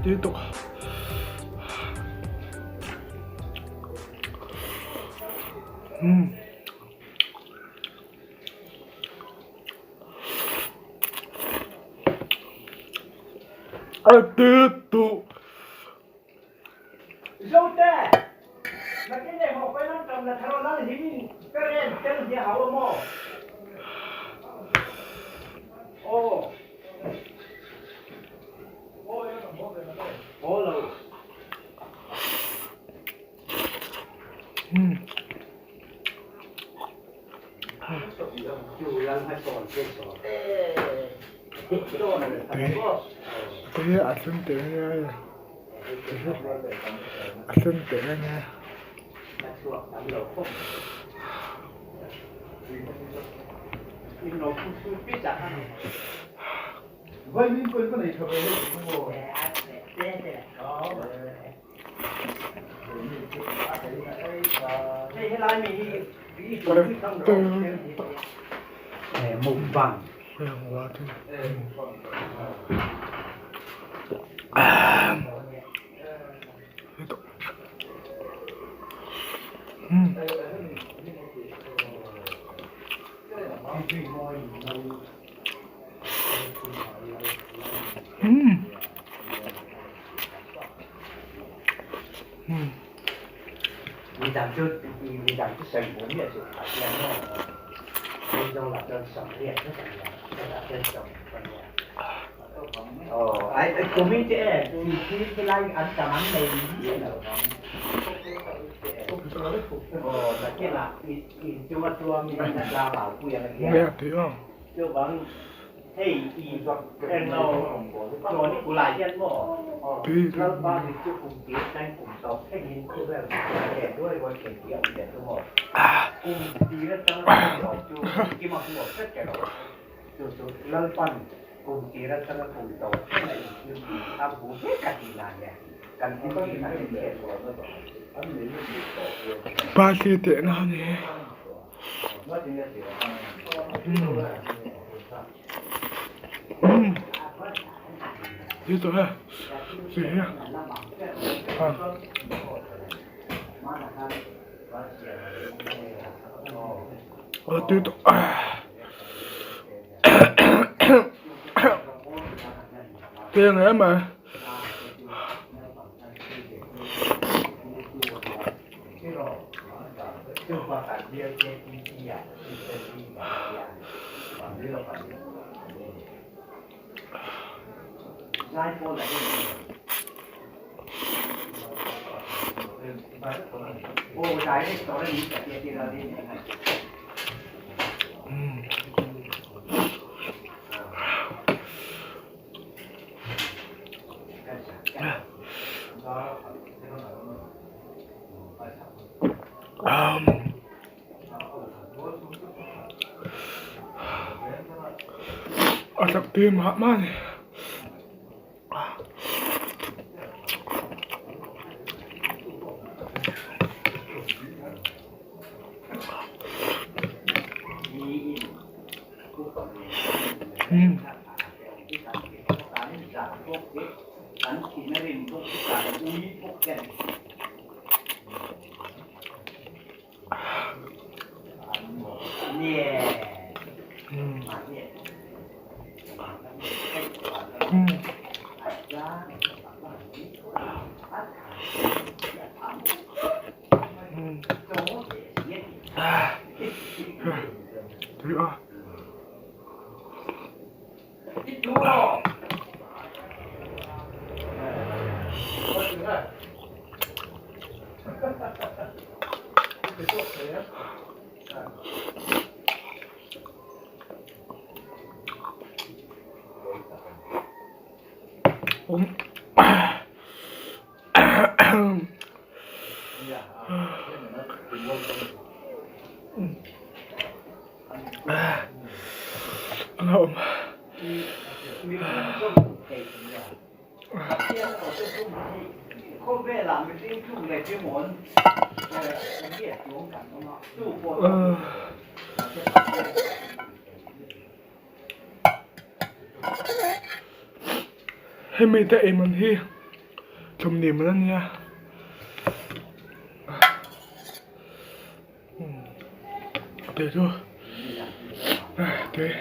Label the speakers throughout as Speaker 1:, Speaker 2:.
Speaker 1: Tiếp tục. À, tiếp tục. Te a sen teh ania a sen teh ania. Nghe thấy không? Party teh na ni. Đi rồi à? Gì à? À. Ờ, đi rồi. À. Tiền em mà. A sak tui mah mah a ni. Tui a. Hemi te ei man hi thawmhni man a nia tih chu tui.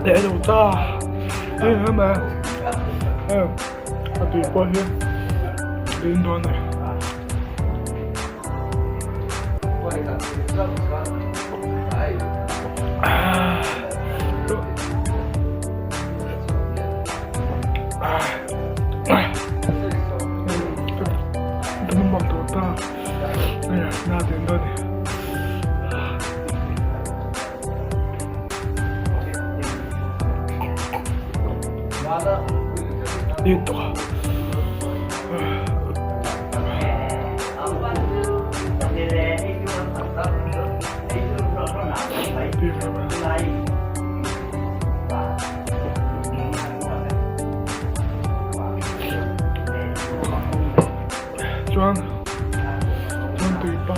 Speaker 1: Để đủ to Đây nữa mà A tui pawh hi tui dawn a ni. Chuan chuan tui pa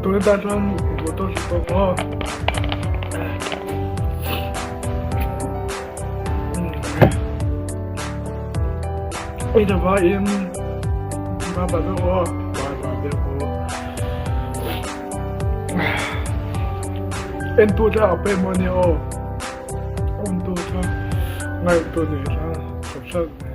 Speaker 1: Tun atan chuan duh tawk hle bawk aw. Ui ta vaiin ba ba vek aw ba ba vek aw. Entu thla a pawimawh a nia aw. Entu thla ngaihtuah nei thla sawp sawp.